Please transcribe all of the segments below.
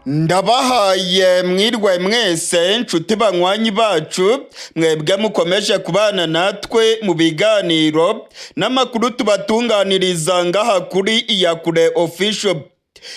Ndabahaye mwirwe mwese, nshuti banywanyi bacu, mwebwe mukomeje kubana natwe mu biganiro n'amakuru tubatunganiriza ngaha kuri Iyakure Official.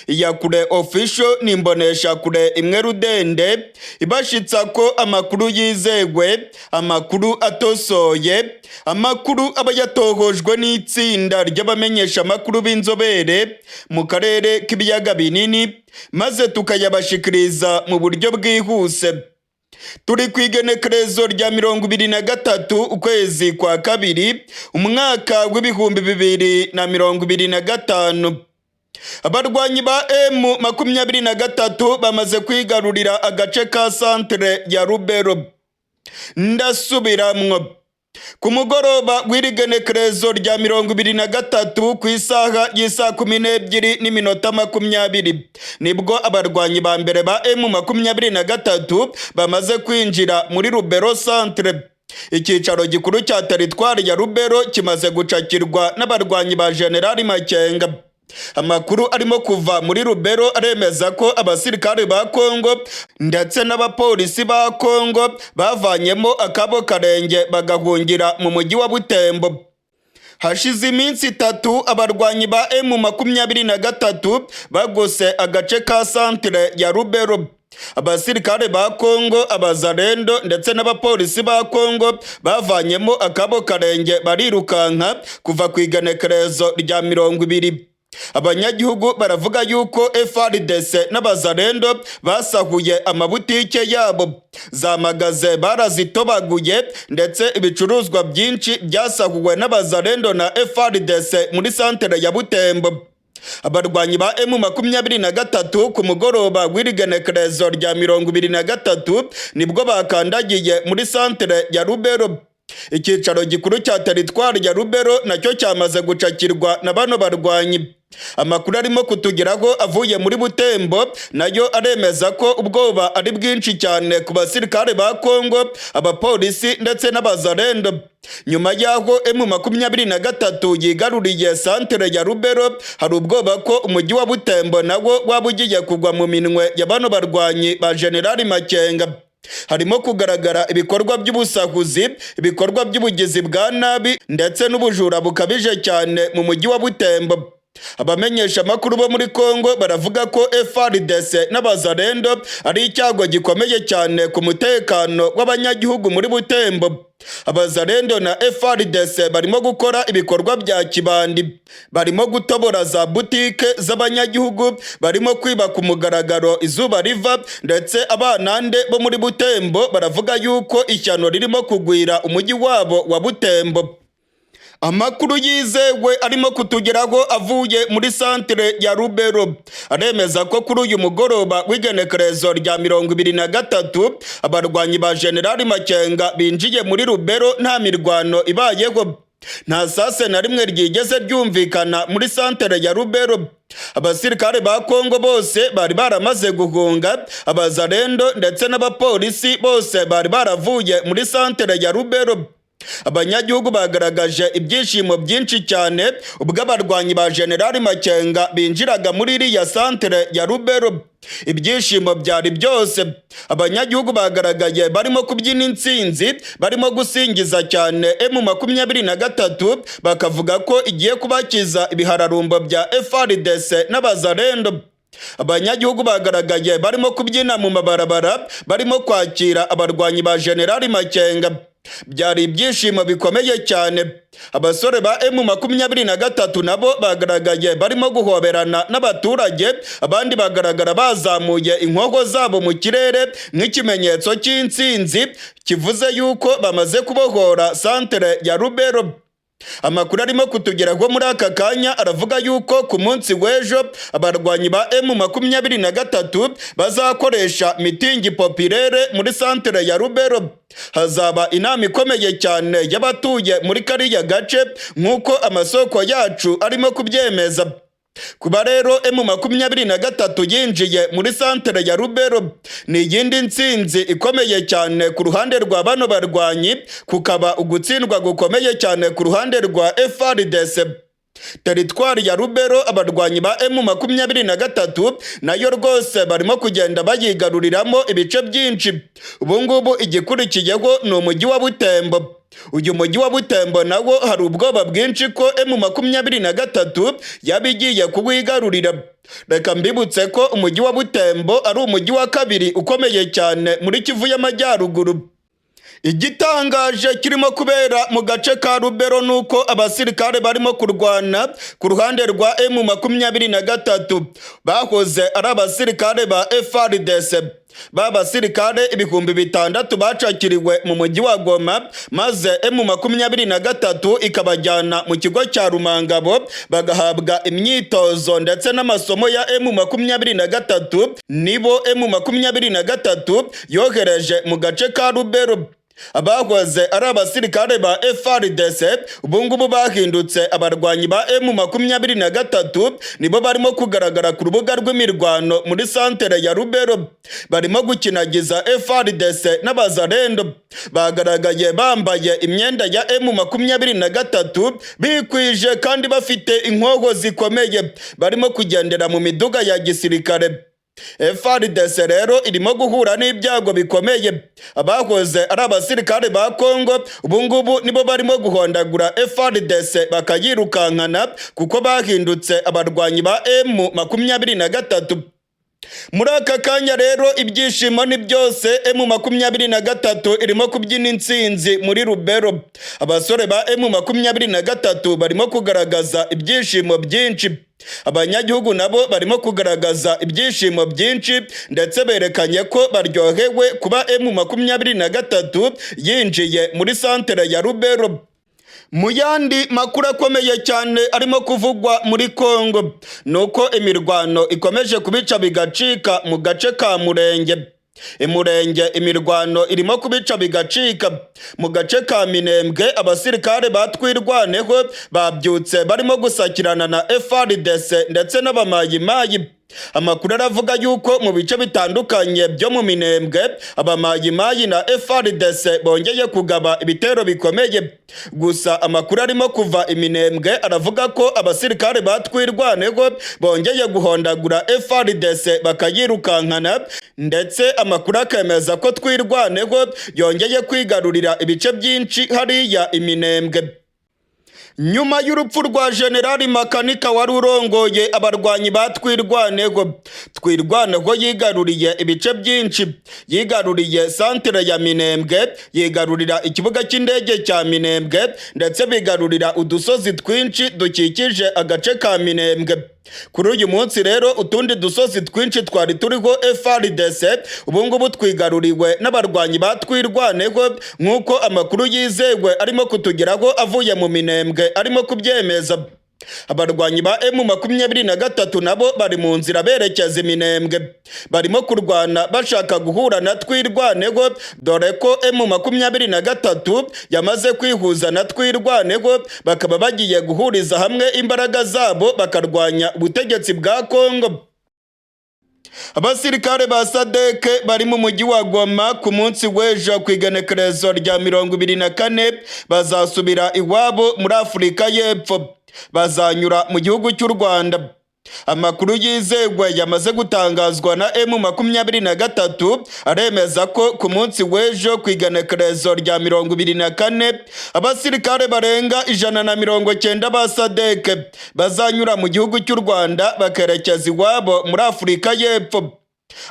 Iyakure Official ni imboneshakure imwe rudende ibashitsa ko amakuru yizegwe, amakuru atosoye, amakuru aba yatohojwe n'itsinda ry'abamenyesha amakuru b'inzobere mu karere k'ibiyaga binini, maze tukayabashikiriza mu buryo bwihuse. Turi ku igenekerezo rya 23 ukwezi kwa kabiri, umwaka w'2025. Abarwanyi ba M23 bamaze kwigarurira agace ka centre ya Rubero. Ndasubiramwo: ku mugoroba w'irigenekerezo rya 23, ku isaha y'isaa 12:20, nibwo abarwanyi ba mbere ba M23 bamaze kwinjira muri Rubero centre. Icyicaro gikuru cya teritwari ya Rubero kimaze gucakirwa n'abarwanyi ba Generali Makenga. Amakuru arimo kuva muri Rubero aremeza ko abasirikare ba Kongo ndetse n'abapolisi ba Kongo bavanyemo akabo karenge, bagahungira mu mujyi wa Butembo. Hashize iminsi 3 abarwanyi ba M23 bagose agace ka centre ya Rubero. Abasirikare ba Kongo, abazarendo ndetse n'abapolisi ba Kongo bavanyemo akabo karenge, barirukanka kuva ku igenekerezo rya 20. Abanyagihugu baravuga yuko FARDC n'abazarendo basahuye amabutike yabo, za magasin barazitobaguye, ndetse ibicuruzwa byinshi byasahuwe n'abazarendo na FARDC muri santere ya Butembo. Abarwanyi ba M23 ku mugoroba w'irigenekerezo rya 23 nibwo bakandagiye muri santere ya Rubero. Icyicaro gikuru cya teritwari ya Rubero nacyo cyamaze gucakirwa na bano barwanyi. Amakuru arimo kutugeraho avuye muri Butembo nayo aremeza ko ubwoba ari bwinshi cyane ku basirikare ba Kongo, abapolisi ndetse n'abazarendo. Nyuma y'aho M23 yigaruriye santere ya Rubero, hari ubwoba ko umujyi wa Butembo nawo waba ugiye kugwa mu minwe ya bano barwanyi ba Generali Makenga. Harimo kugaragara ibikorwa by'ubusahuzi, ibikorwa by'ubugizi bwa nabi ndetse n'ubujura bukabije cyane mu mujyi wa Butembo. Abamenyesha amakuru bo muri Kongo baravuga ko FARDC n'abazarendo ari icyago gikomeye cyane ku mutekano w'abanyagihugu muri Butembo. Abazarendo na FARDC barimo gukora ibikorwa bya kibandi, barimo gutobora za butike z'abanyagihugu, barimo kwiba ku mugaragaro izuba riva, ndetse abanande bo muri Butembo baravuga yuko ishyano ririmo kugwira umujyi wabo wa Butembo. Amakuru yizewe arimo kutugeraho avuye muri santere ya Rubero aremeza ko kuri uyu mugoroba w'igenekerezo rya 23 abarwanyi ba Generali Makenga binjiye muri Rubero nta mirwano ibayeho. Nta sase na rimwe ryigeze ryumvikana muri santere ya Rubero. Abasirikare ba Kongo bose bari baramaze guhunga, abazarendo ndetse n'abapolisi bose bari baravuye muri santere ya Rubero. Abanyagihugu bagaragaje ibyishimo byinshi cyane ubwo abarwanyi ba Generali Makenga binjiraga muri iriya santere ya Rubero. Ibyishimo byari byose. Abanyagihugu bagaragaye barimo kubyina intsinzi, barimo gusingiza cyane M23, bakavuga ko igiye kubakiza ibihararumbo bya FARDC n'abazarendo. Abanyagihugu bagaragaye barimo kubyina mu mabarabara, barimo kwakira abarwanyi ba Generali Makenga. Byari ibyishimo bikomeye cyane. Abasore ba M23 nabo bagaragaye barimo guhoberana n'abaturage, abandi bagaragara bazamuye inkogo zabo mu kirere nk'ikimenyetso cy'intsinzi, kivuze yuko bamaze kubohora santere ya Rubero. Amakuru arimo kutugeraho muri aka kanya aravuga yuko ku munsi w'ejo abarwanyi ba M23 bazakoresha meeting populaire muri santere ya Rubero. Hazaba inama ikomeye cyane y'abatuye muri kariya gace, nk'uko amasoko yacu arimo kubyemeza. Kuba rero M23 yinjiye muri santere ya Rubero ni iyindi ntsinzi ikomeye cyane ku ruhande rwa bano barwanyi, kukaba ugutsindwa gukomeye cyane ku ruhande rwa FARDC. Teritwari ya Rubero, abarwanyi ba M23 nayo rwose barimo kugenda bayigaruriramo ibice byinshi. Ubu ngubu igikurikiyeho ni umujyi wa Butembo. Uyu mujyi wa Butembo nawo hari ubwoba bwinshi ko M23 yaba igiye kuwigarurira. Reka mbibutse ko umujyi wa Butembo ari umujyi wa kabiri ukomeye cyane muri Kivu y'Amajyaruguru. Igitangaje kirimo kubera mu gace ka Rubero ni uko abasirikare barimo kurwana ku ruhande rwa M23 bahoze ari abasirikare ba FARDC, ba basirikare 6000 bacakiriwe mu mujyi wa Goma, maze M23 ikabajyana mu kigo cya Rumangabo bagahabwa imyitozo ndetse n'amasomo ya M23. Nibo M23 yohereje mu gace ka Rubero. Abahoze ari abasirikare ba FARDC ubu ngubu bahindutse abarwanyi ba M23, nibo barimo kugaragara ku rubuga rw'imirwano muri santere ya Rubero, barimo gukinagiza FARDC n'abazarendo. Bagaragaye bambaye imyenda ya M23, bikwije kandi bafite inkoho zikomeye, barimo kugendera mu miduga ya gisirikare. FARDC rero irimo guhura n'ibyago bikomeye. Abahoze ari abasirikare ba Kongo ubu ngubu nibo barimo guhondagura FARDC bakayirukankana, kuko bahindutse abarwanyi ba M23. Muri aka kanya rero ibyishimo ni byose, M23 irimo kubyina intsinzi muri Rubero. Abasore ba M23 barimo kugaragaza ibyishimo byinshi, abanyagihugu nabo barimo kugaragaza ibyishimo byinshi, ndetse berekanye ko baryohewe kuba M23 yinjiye muri santere ya Rubero. Mu yandi makuru akomeye cyane arimo kuvugwa muri Kongo ni uko imirwano ikomeje kubica bigacika mu gace ka Murenge. Imurenge imirwano irimo kubica bigacika. Mu gace ka Minembwe abasirikare batwirwaneho babyutse barimo gusakirana na FARDC ndetse n'abamayimayi. Amakuru aravuga yuko mu bice bitandukanye byo mu Minembwe abamayimayi na FARDC bongeye kugaba ibitero bikomeye. Gusa amakuru arimo kuva iminembwe aravuga ko abasirikare batwirwaneho bongeye guhondagura FARDC bakayirukankana, ndetse amakuru akemeza ko twirwaneho yongeye kwigarurira ibice byinshi hariya iminembwe. Nyuma y'urupfu rwa Generali Makanika wari urongoye abarwanyi ba Twirwaneho, Twirwaneho yigaruriye ibice byinshi. Yigaruriye santere ya Minembwe, yigarurira ikibuga cy'indege cya Minembwe, ndetse bigarurira udusozi twinshi dukikije agace ka Minembwe. Kuri uyu munsi rero utundi dusozi twinshi twari turiho FARDC ubu ngubu twigaruriwe n'abarwanyi ba Twirwaneho, nk'uko amakuru yizewe arimo kutugeraho avuye mu Minembwe arimo kubyemeza. Abarwanyi ba M23 nabo bari mu nzira berekeza Iminembwe, barimo kurwana bashaka guhura na Twirwaneho, dore ko M23 yamaze kwihuza na Twirwaneho, bakaba bagiye guhuriza hamwe imbaraga zabo bakarwanya ubutegetsi bwa Kongo. Abasirikare ba SADC bari mu mujyi wa Goma ku munsi w'ejo ku igenekerezo rya 24 bazasubira iwabo muri Afurika y'Epfo, bazanyura mu gihugu cy'u Rwanda. Amakuru yizewe yamaze gutangazwa na M23 aremeza ko ku munsi w'ejo ku igenekerezo rya 24 abasirikare barenga 190 ba SADC bazanyura mu gihugu cy'u Rwanda bakerekeza iwabo muri Afurika y'Epfo.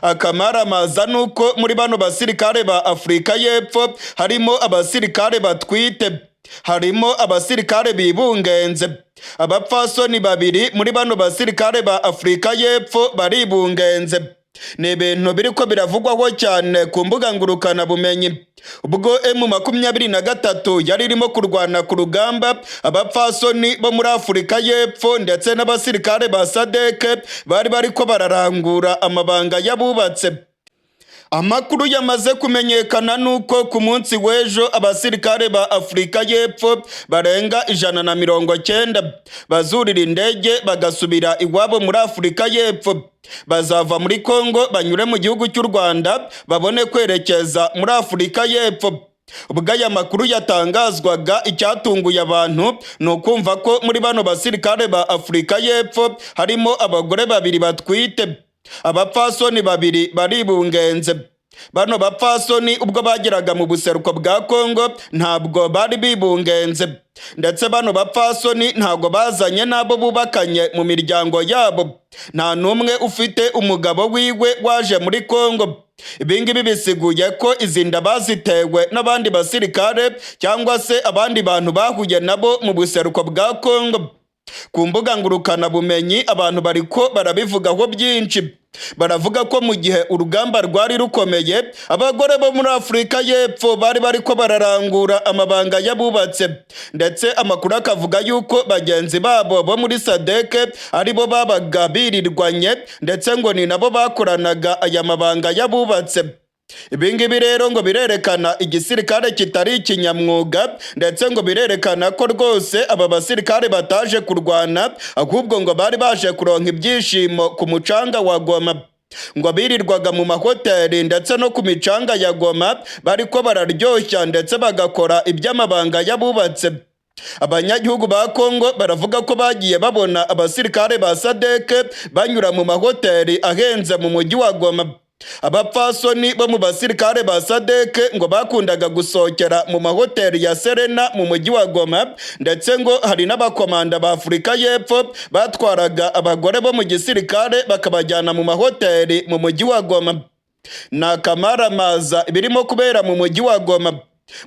Akamaramaza nuko muri bano basirikare ba Afurika y'Epfo harimo abasirikare batwite, harimo abasirikare bibungenze. Abapfasoni babiri muri bano basirikare ba Afurika y'Epfo baribungenze. Ni ibintu biriko biravugwaho cyane ku mbuga ngurukanabumenyi. Ubwo M23 yari irimo kurwana ku rugamba, abapfasoni bo muri Afurika y'Epfo ndetse n'abasirikare ba SADC bari bariko bararangura amabanga y'abubatse. Amakuru yamaze kumenyekana nuko ku munsi w'ejo abasirikare ba Afurika y'Epfo barenga 190 bazurira indege bagasubira iwabo muri Afurika y'Epfo. Bazava muri Kongo banyure mu gihugu cy'u Rwanda babone kwerekeza muri Afurika y'Epfo. Ubwo aya makuru yatangazwaga, icyatunguye abantu ni ukumva ko muri bano basirikare ba Afurika y'Epfo harimo abagore babiri batwite, abapfasoni babiri baribungenze. Bano bapfasoni ubwo bageraga mu buseruko bwa Kongo ntabwo bari bibungenze, ndetse bano bapfasoni ntabwo bazanye n'abo bubakanye mu miryango yabo. Nta n'umwe ufite umugabo wiwe waje muri Kongo. Ibingibi bisiguye ko izi nda bazitewe n'abandi basirikare cyangwa se abandi bantu bahuye nabo mu buseruko bwa Kongo. Ku mbuga ngurukanabumenyi abantu bariko barabivugaho byinshi. Baravuga ko mu gihe urugamba rwari rukomeye, abagore bo muri Afurika y'Epfo bari bariko bararangura amabanga y'abubatse, ndetse amakuru akavuga yuko bagenzi babo bo muri SADC aribo babaga birirwanye, ndetse ngo ni nabo bakoranaga aya mabanga y'abubatse. Ibingibi rero ngo birerekana igisirikare kitari ikinyamwuga, ndetse ngo birerekana ko rwose aba basirikare bataje kurwana, ahubwo ngo bari baje kuronka ibyishimo ku mucanga wa Goma. Ngo birirwaga mu mahoteli ndetse no ku micanga ya Goma bariko bararyoshya ndetse bagakora iby'amabanga y'abubatse. Abanyagihugu ba Kongo baravuga ko bagiye babona abasirikare ba SADC banyura mu mahoteli ahenze mu mujyi wa Goma. Abapfasoni bo mu basirikare ba SADC ngo bakundaga gusohokera mu mahoteli ya Serena mu mujyi wa Goma, ndetse ngo hari n'abakomanda ba Afurika y'Epfo batwaraga abagore bo mu gisirikare bakabajyana mu mahoteli mu mujyi wa Goma. Ni akamaramaza ibirimo kubera mu mujyi wa Goma.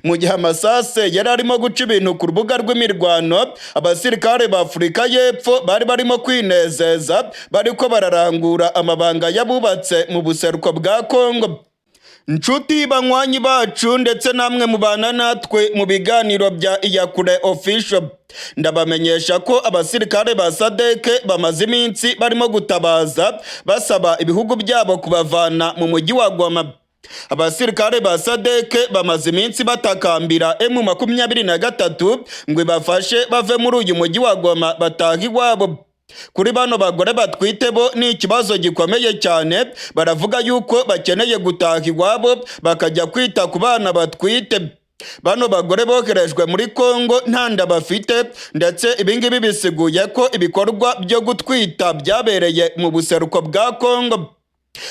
Mu gihe amasase yari arimo guca ibintu ku rubuga rw'imirwano, abasirikare ba Afurika y'Epfo bari barimo kwinezeza bariko bararangura amabanga y'abubatse mu buseruko bwa Kongo. Nshuti banywanyi bacu ndetse namwe mubana natwe mu biganiro bya Iyakure Official, ndabamenyesha ko abasirikare ba SADC bamaze iminsi barimo gutabaza basaba ibihugu byabo kubavana mu mujyi wa Goma. Abasirikare ba SADC bamaze iminsi batakambira M23 ngo ibafashe bave muri uyu mujyi wa Goma batahe iwabo. Kuri bano bagore batwite bo ni ikibazo gikomeye cyane. Baravuga yuko bakeneye gutaha iwabo bakajya kwita ku bana batwite. Bano bagore boherejwe muri Kongo nta nda bafite, ndetse ibingibi bisiguye ko ibikorwa byo gutwita byabereye mu buseruko bwa Kongo.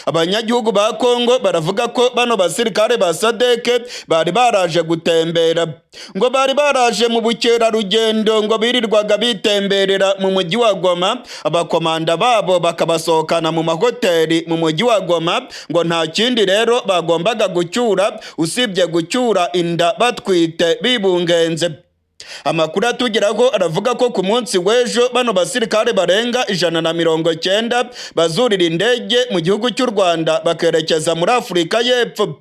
Abanyagihugu ba Kongo baravuga ko bano basirikare ba SADC bari baraje gutembera, ngo bari baraje mu bukerarugendo, ngo birirwaga bitemberera mu mujyi wa Goma, abakomanda babo bakabasohokana mu mahoteli mu mujyi wa Goma. Ngo nta kindi rero bagombaga gucyura usibye gucyura inda batwite bibungenze. Amakuru atugeraho aravuga ko ku munsi w'ejo bano basirikare barenga 190 bazurira indege mu gihugu cy'u Rwanda bakerekeza muri Afurika y'Epfo.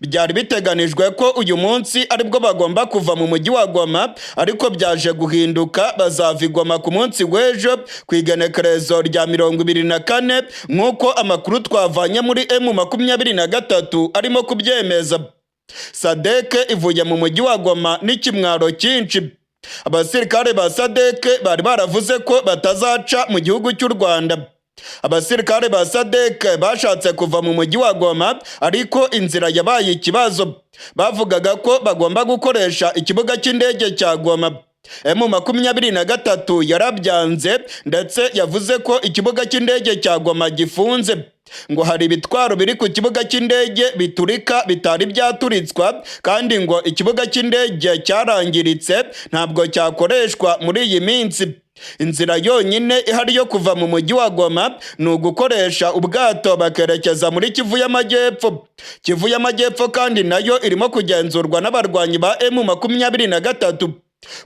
Byari biteganijwe ko uyu munsi aribwo bagomba kuva mu mujyi wa Goma, ariko byaje guhinduka, bazava i Goma ku munsi w'ejo ku igenekerezo rya 24, nk'uko amakuru twavanye muri M23 arimo kubyemeza. SADC ivuye mu mujyi wa Goma n'ikimwaro cyinshi. Abasirikare ba SADC bari baravuze ko batazaca mu gihugu cy'u Rwanda. Abasirikare ba SADC bashatse kuva mu mujyi wa Goma, ariko inzira yabaye ikibazo. Bavugaga ko bagomba gukoresha ikibuga cy'indege cya Goma. M23 yarabyanze, ndetse yavuze ko ikibuga cy'indege cya Goma gifunze, ngo hari ibitwaro biri ku kibuga cy'indege biturika bitari byaturitswa, kandi ngo ikibuga cy'indege cyarangiritse, ntabwo cyakoreshwa muri iyi minsi. Inzira yonyine ihari yo kuva mu mujyi wa Goma ni ugukoresha ubwato bakerekeza muri Kivu y'Amajyepfo. Kivu y'Amajyepfo kandi nayo irimo kugenzurwa n'abarwanyi ba M23.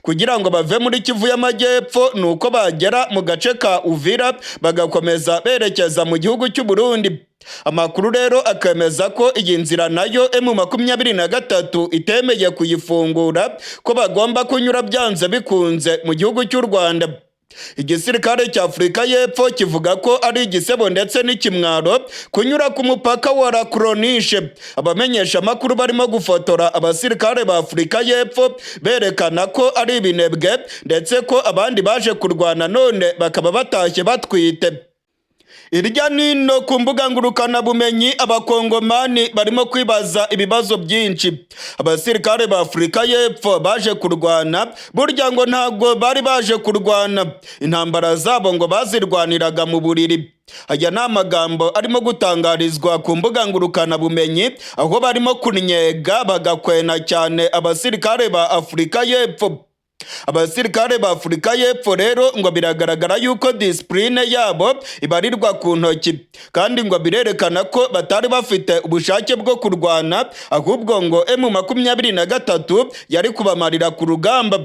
Kugira ngo bave muri Kivu y'Amajyepfo ni uko bagera mu gace ka Uvira, bagakomeza berekeza mu gihugu cy'u Burundi. Amakuru rero akemeza ko iyi nzira nayo M23 itemeye kuyifungura, ko bagomba kunyura byanze bikunze mu gihugu cy'u Rwanda. Igisirikare cya Afurika y'Epfo kivuga ko ari igisebo ndetse n'ikimwaro kunyura ku mupaka wa La Corniche. Abamenyesha amakuru barimo gufotora abasirikare ba Afurika y'Epfo berekana ko ari ibinebwe, ndetse ko abandi baje kurwana none bakaba batashye batwite. Irya nino ku mbuga ngurukanabumenyi, Abakongomani barimo kwibaza ibibazo byinshi. Abasirikare ba Afurika y'Epfo baje kurwana, burya ngo ntabwo bari baje kurwana. Intambara zabo ngo bazirwaniraga mu buriri. Aya ni amagambo arimo gutangarizwa ku mbuga ngurukanabumenyi, aho barimo kunyega bagakwena cyane abasirikare ba Afurika y'Epfo. Abasirikare ba Afurika y'Epfo rero ngo biragaragara yuko discipline yabo ibarirwa ku ntoki, kandi ngo birerekana ko batari bafite ubushake bwo kurwana, ahubwo ngo M23 yari kubamarira ku rugamba.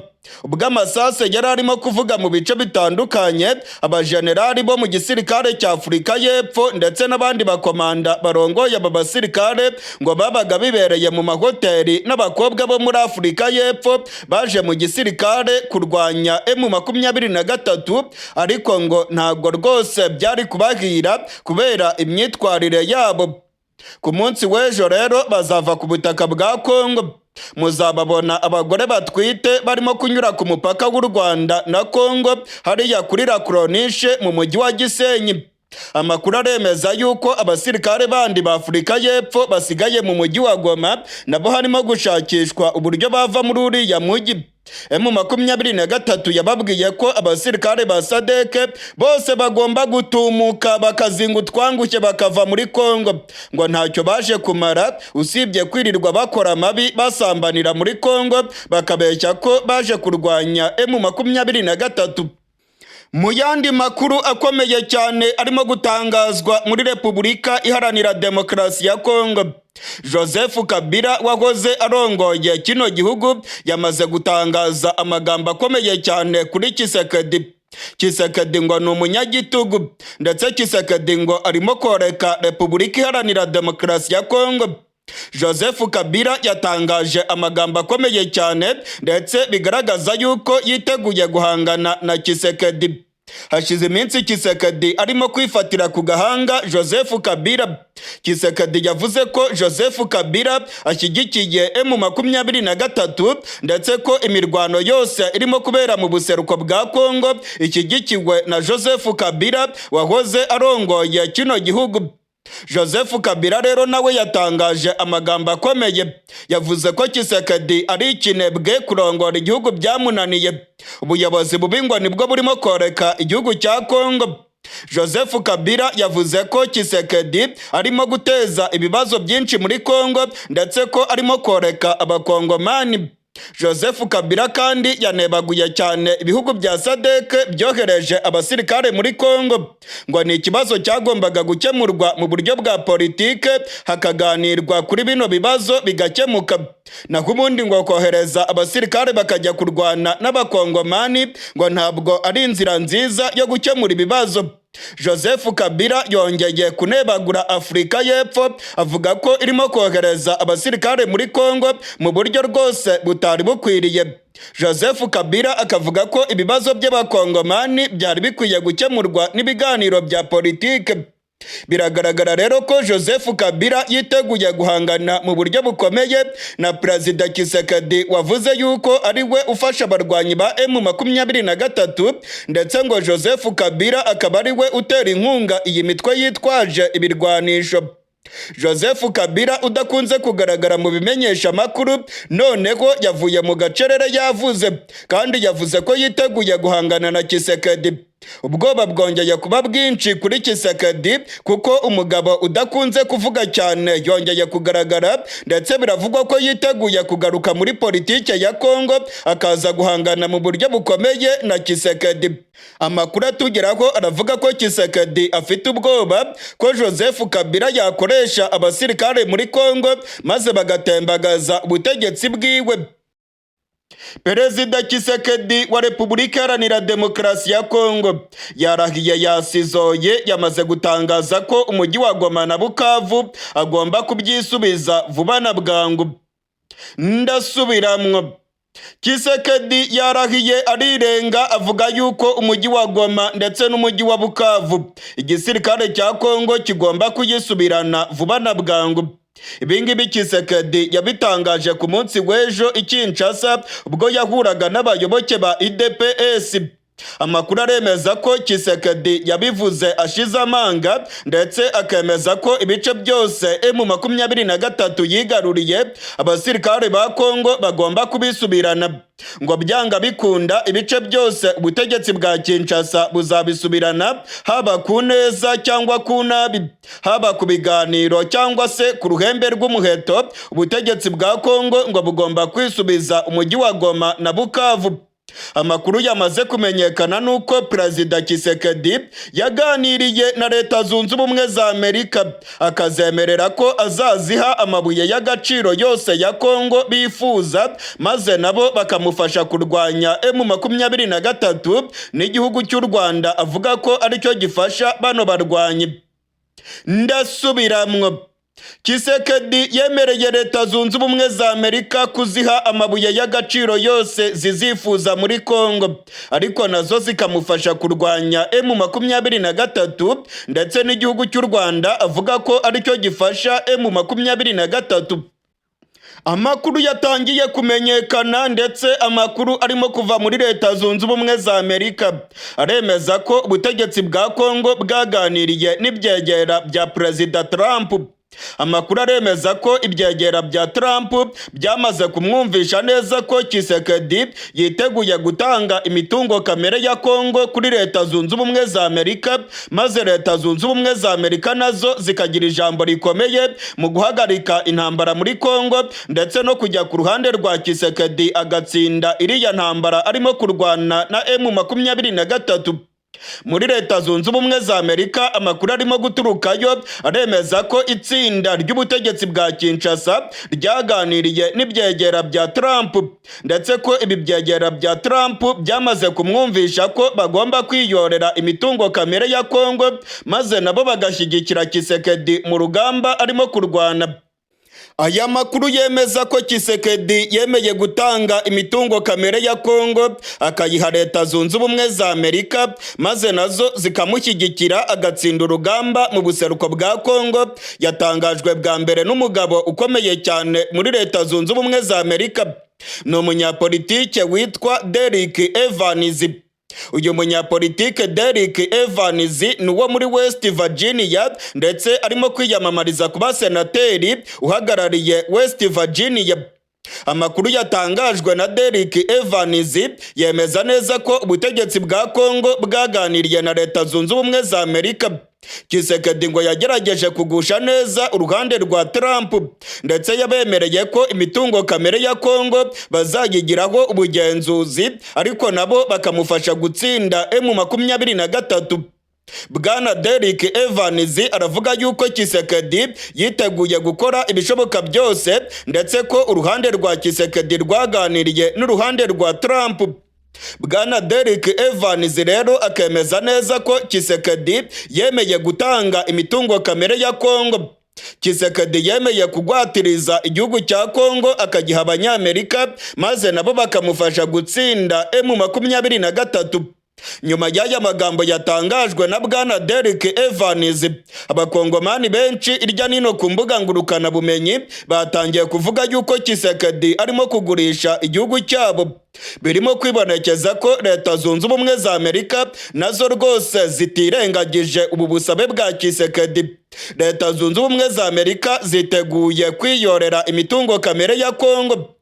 Ubwo amasase yari arimo kuvuga mu bice bitandukanye, abajenerali bo mu gisirikare cya Afurika y'Epfo ndetse n'abandi bakomanda barongoye aba basirikare ngo babaga bibereye mu mahoteli n'abakobwa bo muri Afurika y'Epfo baje mu gisirikare kurwanya M23, ariko ngo ntabwo rwose byari kubahira kubera imyitwarire yabo. Ku munsi w'ejo rero bazava ku butaka bwa Kongo. Muzababona abagore batwite barimo kunyura ku mupaka w'u Rwanda na Kongo, hariya kuri La Corniche mu mujyi wa Gisenyi. Amakuru aremeza yuko abasirikare bandi ba Afurika y'Epfo basigaye mu mujyi wa Goma nabo harimo gushakishwa uburyo bava muri uriya mujyi. M23 yababwiye ko abasirikare ba SADC bose bagomba gutumuka, bakazinga utwangushye, bakava muri Kongo. Ngo ntacyo baje kumara usibye kwirirwa bakora amabi, basambanira muri Kongo, bakabeshya ko baje kurwanya M23. Mu yandi makuru akomeye cyane arimo gutangazwa muri Repubulika Iharanira Demokarasi ya Kongo, Joseph Kabila wahoze arongoye kino gihugu yamaze gutangaza amagambo akomeye cyane kuri Tshisekedi. Tshisekedi ngo ni umunyagitugu, ndetse Tshisekedi ngo arimo koreka Repubulika Iharanira Demokarasi ya Kongo. Joseph Kabila yatangaje amagambo akomeye cyane, ndetse bigaragaza yuko yiteguye guhangana na Tshisekedi. Hashize iminsi Tshisekedi arimo kwifatira ku gahanga Joseph Kabila. Tshisekedi yavuze ko Joseph Kabila ashyigikiye M23, ndetse ko imirwano yose irimo kubera mu buseruko bwa Kongo ishyigikiwe na Joseph Kabila wahoze arongoye kino gihugu. Joseph Kabila rero nawe yatangaje amagambo akomeye. Yavuze ko Tshisekedi ari ikinebwe, kurongora igihugu byamunaniye. Ubuyobozi bubi ngo nibwo burimo koreka igihugu cya Kongo. Joseph Kabila yavuze ko Tshisekedi arimo guteza ibibazo byinshi muri Kongo, ndetse ko arimo koreka Abakongomani. Joseph Kabila kandi yanebaguye cyane ibihugu bya SADC byohereje abasirikare muri Kongo. Ngo ni ikibazo cyagombaga gukemurwa mu buryo bwa politike, hakaganirwa kuri bino bibazo bigakemuka. Naho ubundi ngo kohereza abasirikare bakajya kurwana n'Abakongomani ngo ntabwo ari inzira nziza yo gukemura ibibazo. Joseph Kabila yongeye kunebagura Afurika y'Epfo, avuga ko irimo kohereza abasirikare muri Kongo mu buryo rwose butari bukwiriye. Joseph Kabila akavuga ko ibibazo by'Abakongomani byari bikwiye gukemurwa n'ibiganiro bya politike. Biragaragara rero ko Joseph Kabila yiteguye guhangana mu buryo bukomeye na Perezida Tshisekedi wavuze yuko ari we ufasha abarwanyi ba M23, ndetse ngo Joseph Kabila akaba ari we utera inkunga iyi mitwe yitwaje ibirwanisho. Joseph Kabila udakunze kugaragara mu bimenyesha amakuru, noneho yavuye mu gacerere yavuze, kandi yavuze ko yiteguye guhangana na Tshisekedi. Ubwoba bwongeye kuba bwinshi kuri Tshisekedi, kuko umugabo udakunze kuvuga cyane yongeye kugaragara, ndetse biravugwa ko yiteguye kugaruka muri politike ya Kongo, akaza guhangana mu buryo bukomeye na Tshisekedi. Amakuru atugeraho aravuga ko Tshisekedi afite ubwoba ko Joseph Kabila yakoresha abasirikare muri Kongo maze bagatembagaza ubutegetsi bwiwe. Perezida Tshisekedi wa Repubulika Iharanira Demokarasi ya Kongo yarahiye, yasizoye, yamaze gutangaza ko umujyi wa Goma na Bukavu agomba kubyisubiza vuba na bwangu. Ndasubiramwo, Tshisekedi yarahiye arirenga, avuga yuko umujyi wa Goma ndetse n'umujyi wa Bukavu igisirikare cya Kongo kigomba kuyisubirana vuba na bwangu. Ibingibi Tshisekedi yabitangaje ku munsi w'ejo i Kinshasa, ubwo yahuraga n'abayoboke ba UDPS. Amakuru aremeza ko Tshisekedi yabivuze ashize amanga, ndetse akemeza ko ibice byose M23 yigaruriye, abasirikare ba Kongo bagomba kubisubirana. Ngo byanga bikunda, ibice byose ubutegetsi bwa Kinshasa buzabisubirana, haba ku neza cyangwa ku nabi, haba ku biganiro cyangwa se ku ruhembe rw'umuheto. Ubutegetsi bwa Kongo ngo bugomba kwisubiza umujyi wa Goma na Bukavu. Amakuru yamaze kumenyekana nuko Perezida Tshisekedi yaganiriye na Leta Zunze Ubumwe za Amerika, akazemerera ko azaziha amabuye y'agaciro yose ya Kongo bifuza, maze nabo bakamufasha kurwanya M23 n'igihugu cy'u Rwanda avuga ko aricyo gifasha bano barwanyi. Ndasubiramwo: Tshisekedi yemereye Leta Zunze Ubumwe za Amerika kuziha amabuye y'agaciro yose zizifuza muri Kongo, ariko nazo zikamufasha kurwanya M23 ndetse n'igihugu cy'u Rwanda avuga ko aricyo gifasha M23. Amakuru yatangiye kumenyekana, ndetse amakuru arimo kuva muri Leta Zunze Ubumwe za Amerika, aremeza ko ubutegetsi bwa Kongo bwaganiriye n'ibyegera bya Perezida Trump. Amakuru aremeza ko ibyegera bya Trump byamaze kumwumvisha neza ko Tshisekedi yiteguye gutanga imitungo kamere ya Kongo kuri Leta Zunze Ubumwe za Amerika, maze Leta Zunze Ubumwe za Amerika nazo zikagira ijambo rikomeye mu guhagarika intambara muri Kongo, ndetse no kujya ku ruhande rwa Tshisekedi agatsinda iriya ntambara arimo kurwana na M23. Muri Leta Zunze Ubumwe za Amerika, amakuru arimo guturukayo aremeza ko itsinda ry'ubutegetsi bwa Kinshasa ryaganiriye n'ibyegera bya Trump, ndetse ko ibi byegera bya Trump byamaze kumwumvisha ko bagomba kwiyorera imitungo kamere ya Kongo, maze nabo bagashyigikira Tshisekedi mu rugamba arimo kurwana. Aya makuru yemeza ko Tshisekedi yemeye gutanga imitungo kamere ya Kongo akayiha Leta Zunze Ubumwe za Amerika, maze nazo zikamushyigikira agatsinda urugamba mu buseruko bwa Kongo, yatangajwe bwa mbere n'umugabo ukomeye cyane muri Leta Zunze Ubumwe za Amerika. Ni umunyapolitike witwa Derek Evans. Uyu munyapolitike Derek Evans ni uwo muri West Virginia, ndetse arimo kwiyamamariza kuba senateri uhagarariye West Virginia. Amakuru yatangajwe na Derek Evans yemeza neza ko ubutegetsi bwa Kongo bwaganiriye na Leta Zunze Ubumwe za Amerika. Tshisekedi ngo yagerageje kugusha neza uruhande rwa Trump, ndetse yabemereye ko imitungo kamere ya Kongo bazayigiraho ubugenzuzi, ariko nabo bakamufasha gutsinda M23. Bwana Derek Evans aravuga yuko Tshisekedi yiteguye gukora ibishoboka byose, ndetse ko uruhande rwa Tshisekedi rwaganiriye n'uruhande rwa Trump. Bwana Derek Evans rero akemeza neza ko Tshisekedi yemeye gutanga imitungo kamere ya Kongo. Tshisekedi yemeye kugwatiriza igihugu cya Kongo akagiha Abanyamerika, maze nabo bakamufasha gutsinda M23. Nyuma y'aya magambo yatangajwe na Bwana Derek Evans, Abakongomani benshi irya nino ku mbuga ngurukanabumenyi batangiye kuvuga yuko Tshisekedi arimo kugurisha igihugu cyabo. Birimo kwibonekeza ko Leta Zunze Ubumwe za Amerika nazo rwose zitirengagije ubu busabe bwa Tshisekedi. Leta Zunze Ubumwe za Amerika ziteguye kwiyorera imitungo kamere ya Kongo.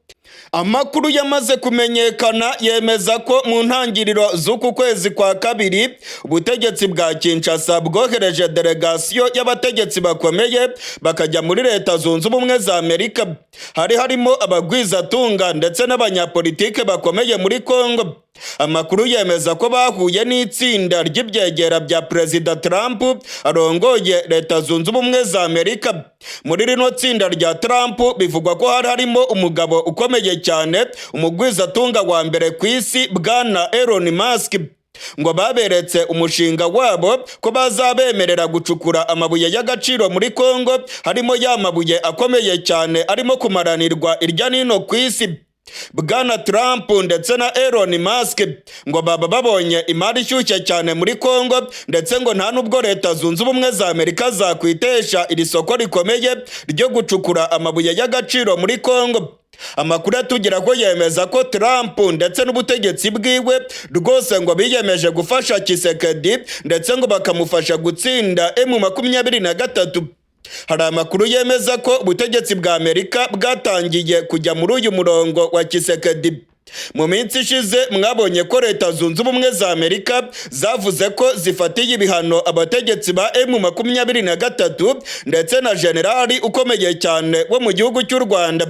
Amakuru yamaze kumenyekana yemeza ko mu ntangiriro z'uku kwezi kwa kabiri, ubutegetsi bwa Kinshasa bwohereje delegasiyo y'abategetsi bakomeye bakajya muri Leta Zunze Ubumwe za Amerika. Hari harimo abagwizatunga ndetse n'abanyapolitike bakomeye muri Kongo. Amakuru yemeza ko bahuye n'itsinda ry'ibyegera bya Perezida Trump arongoye Leta Zunze Ubumwe za Amerika. Muri rino tsinda rya Trump bivugwa ko hari harimo umugabo ukomeye cyane, umugwizatunga wa mbere ku isi, Bwana Elon Musk. Ngo baberetse umushinga wabo ko bazabemerera gucukura amabuye y'agaciro muri Kongo, harimo ya mabuye akomeye cyane arimo kumaranirwa irya nino ku isi. Bwana Trump ndetse na Elon Musk ngo baba babonye imari ishyushye cyane muri Kongo, ndetse ngo nta nubwo Leta Zunze Ubumwe za Amerika zakwitesha iri soko rikomeye ryo gucukura amabuye y'agaciro muri Kongo. Amakuru atugeraho yemeza ko Trump ndetse n'ubutegetsi bwiwe rwose ngo biyemeje gufasha Tshisekedi, ndetse ngo bakamufasha gutsinda M23. Hari amakuru yemeza ko ubutegetsi bwa Amerika bwatangiye kujya muri uyu murongo wa Tshisekedi. Mu minsi ishize mwabonye ko Leta Zunze Ubumwe za Amerika zavuze ko zifatiye ibihano abategetsi ba M23 ndetse na generali ukomeye cyane wo mu gihugu cy'u Rwanda.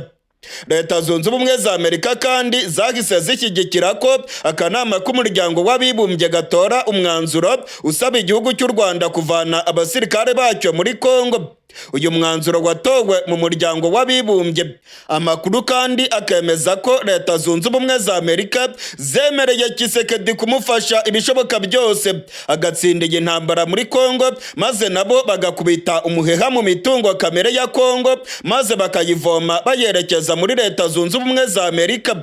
Leta Zunze Ubumwe za Amerika kandi zahise zishyigikira ko akanama k'Umuryango w'Abibumbye gatora umwanzuro usaba igihugu cy'u Rwanda kuvana abasirikare bacyo muri Kongo. Uyu mwanzuro watowe mu Muryango w'Abibumbye. Amakuru kandi akemeza ko Leta Zunze Ubumwe za Amerika zemereye Tshisekedi kumufasha ibishoboka byose agatsinda iyi ntambara muri Kongo, maze nabo bagakubita umuheha mu mitungo kamere ya Kongo, maze bakayivoma bayerekeza muri Leta Zunze Ubumwe za Amerika.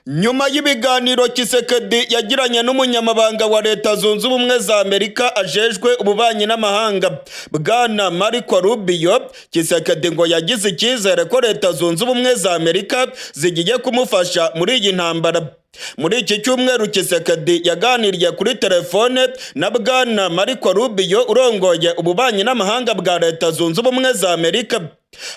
Nyuma y'ibiganiro Tshisekedi yagiranye n'umunyamabanga wa Leta Zunze Ubumwe za Amerika ajejwe ububanyi n'amahanga, Bwana Marco Rubio, Tshisekedi ngo yagize icyizere ko Leta Zunze Ubumwe za Amerika zigiye kumufasha muri iyi ntambara. Muri iki cyumweru Tshisekedi yaganiriye kuri telefone na Bwana Marco Rubio urongoye ububanyi n'amahanga bwa Leta Zunze Ubumwe za Amerika.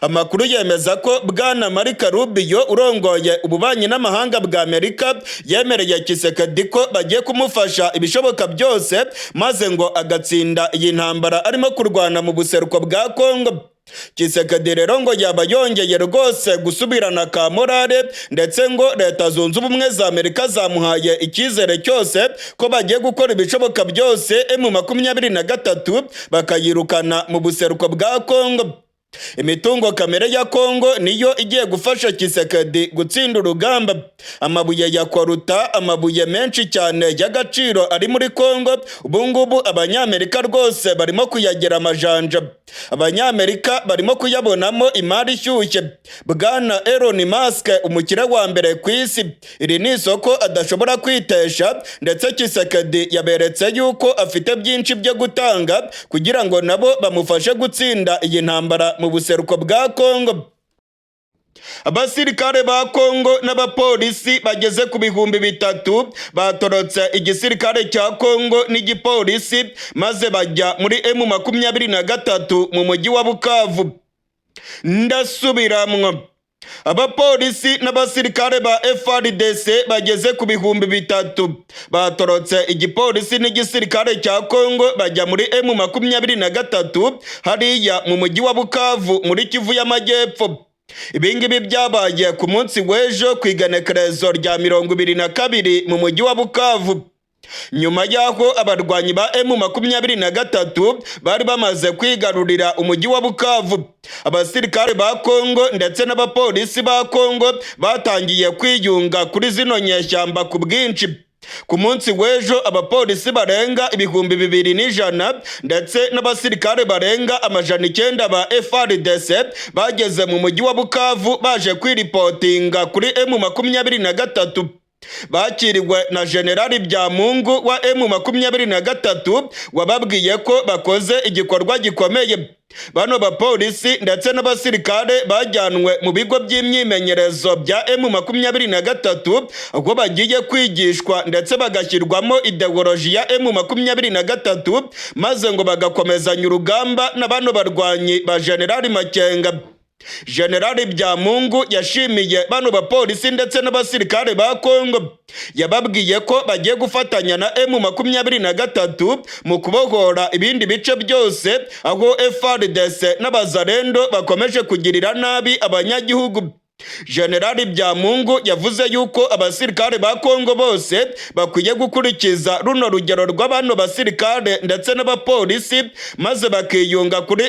Amakuru yemeza ko Bwana Marco Rubio urongoye ububanyi n'amahanga bwa Amerika yemereye Tshisekedi ko bagiye kumufasha ibishoboka byose, maze ngo agatsinda iyi ntambara arimo kurwana mu buseruko bwa Kongo. Tshisekedi rero ngo yaba yongeye rwose gusubirana ka morale, ndetse ngo Leta Zunze Ubumwe za Amerika zamuhaye icyizere cyose ko bagiye gukora ibishoboka byose M23 bakayirukana mu buseruko bwa Kongo. Imitungo kamere ya Kongo niyo igiye gufasha Tshisekedi gutsinda urugamba. Amabuye ya coltan, amabuye menshi cyane y'agaciro ari muri Kongo, ubu ngubu Abanyamerika rwose barimo kuyagera amajanja. Abanyamerika barimo kuyabonamo imari ishyushye. Bwana Elon Musk, umukire wa mbere ku isi, iri ni isoko adashobora kwitesha, ndetse Tshisekedi yaberetse yuko afite byinshi byo gutanga kugira ngo nabo bamufashe gutsinda iyi ntambara mu buseruko bwa Kongo. Abasirikare ba Kongo n'abapolisi bageze ku 3000 batorotse igisirikare cya Kongo n'igipolisi, maze bajya muri M23 mu mujyi wa Bukavu. Ndasubiramwo: abapolisi n'abasirikare ba FARDC bageze ku 3000 batorotse igipolisi n'igisirikare cya Kongo, bajya muri M23 hariya mu mujyi wa Bukavu muri Kivu y'Amajyepfo. Ibingibi byabaye ku munsi w'ejo ku igenekerezo rya 22 mu mujyi wa Bukavu, nyuma y'aho abarwanyi ba M23 bari bamaze kwigarurira umujyi wa Bukavu. Abasirikare ba Kongo ndetse n'abapolisi ba Kongo batangiye kwiyunga kuri zino nyeshyamba ku bwinshi. Ku munsi w'ejo abapolisi barenga 2100 ndetse n'abasirikare barenga 900 ba FARDC bageze mu mujyi wa Bukavu baje kwiripotinga kuri M23. Bakiriwe na Generali Byamungu wa M23, wababwiye ko bakoze igikorwa gikomeye. Bano bapolisi ndetse n'abasirikare bajyanwe mu bigo by'imyimenyerezo bya M23, aho bagiye kwigishwa ndetse bagashyirwamo ideoloji ya M23, maze ngo bagakomezanya urugamba na bano barwanyi ba Generali Makenga. Generali Byamungu yashimiye bano bapolisi ndetse n'abasirikare ba Kongo, yababwiye ko bagiye gufatanya na M23 mu kubohora ibindi bice byose aho FARDC n'Abazalendo bakomeje kugirira nabi abanyagihugu. Generali Byamungu yavuze yuko abasirikare ba Kongo bose bakwiye gukurikiza runo rugero rw'abano basirikare ndetse n'abapolisi, maze bakiyunga kuri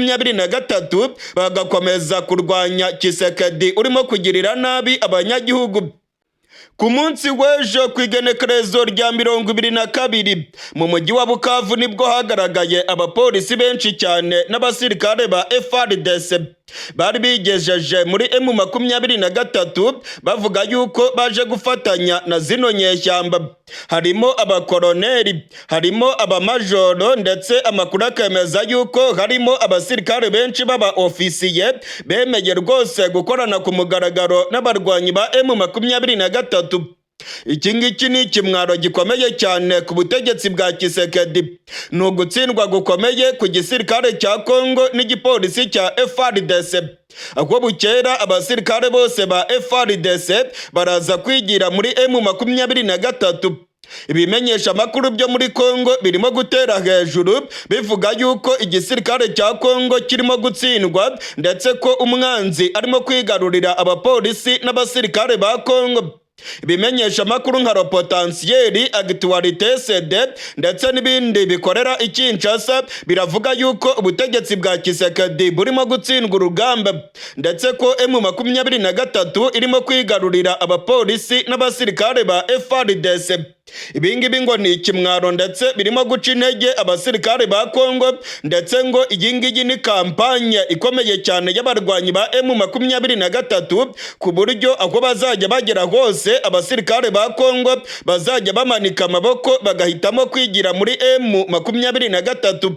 M23, bagakomeza kurwanya Tshisekedi urimo kugirira nabi abanyagihugu. Ku munsi w'ejo ku igenekerezo rya 22 mu mujyi wa Bukavu nibwo hagaragaye abapolisi benshi cyane n'abasirikare ba FARDC. Bari bigejeje muri M23 bavuga yuko baje gufatanya na zino nyeshyamba. Harimo abakoroneri, harimo abamajoro, ndetse amakuru akemeza yuko harimo abasirikare benshi b'aba ofisiye bemeye rwose gukorana ku mugaragaro n'abarwanyi ba M23. Iki ngiki ni ikimwaro gikomeye cyane ku butegetsi bwa Tshisekedi, ni ugutsindwa gukomeye ku gisirikare cya Congo n'igipolisi cya FARDC. Aho bukera abasirikare bose ba FARDC baraza kwigira muri M23. Ibimenyesha amakuru byo muri Congo birimo gutera hejuru bivuga yuko igisirikare cya Congo kirimo gutsindwa, ndetse ko umwanzi arimo kwigarurira abapolisi n'abasirikare ba Congo. Ibimenyesha amakuru nka Le Potentiel, Actualité CD ndetse n'ibindi bikorera i Kinshasa biravuga yuko ubutegetsi bwa Tshisekedi burimo gutsindwa urugamba, ndetse ko M23 irimo kwigarurira abapolisi n'abasirikare ba FARDC. Ibi ngibi ngo ni ikimwaro, ndetse birimo guca intege abasirikare ba Congo, ndetse ngo iyi ngiyi ni kampanye ikomeye cyane y'abarwanyi ba M23, ku buryo aho bazajya bagera hose abasirikare ba Congo bazajya bamanika amaboko bagahitamo kwigira muri M23.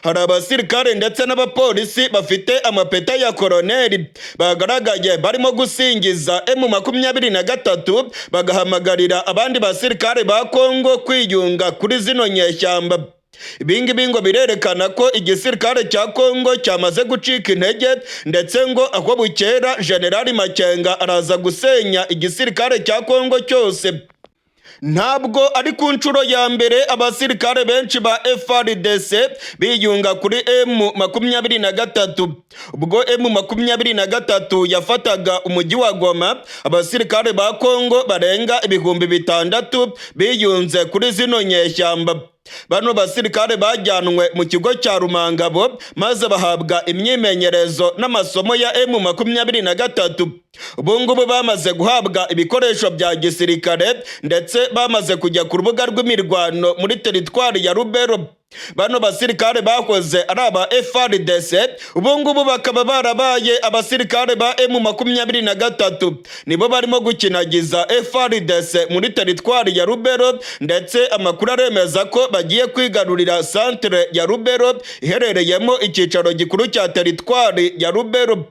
Hari abasirikare ndetse n'abapolisi bafite amapeta ya koroneri bagaragaye barimo gusingiza M23, bagahamagarira abandi basirikare ba Congo kwiyunga kuri zino nyeshyamba. Ibingibi ngo birerekana ko igisirikare cya Congo cyamaze gucika intege, ndetse ngo aho bukera Generali Makenga araza gusenya igisirikare cya Congo cyose. Ntabwo ari ku nshuro ya mbere abasirikare benshi ba FARDC biyunga kuri M23. Ubwo M23 yafataga umujyi wa Goma, abasirikare ba Congo barenga 6000 biyunze kuri zino nyeshyamba. Bano basirikare bajyanwe mu kigo cya Rumangabo maze bahabwa imyimenyerezo n'amasomo ya M23. Ubu ngubu bamaze guhabwa ibikoresho bya gisirikare, ndetse bamaze kujya ku rubuga rw'imirwano muri teritwari ya Rubero. Bano basirikare bahoze ari aba FARDC, ubu ngubu bakaba barabaye abasirikare ba M23. Nibo barimo gukinagiza FARDC muri teritwari ya Rubero, ndetse amakuru aremeza ko bagiye kwigarurira centre ya Rubero iherereyemo icyicaro gikuru cya teritwari ya Rubero.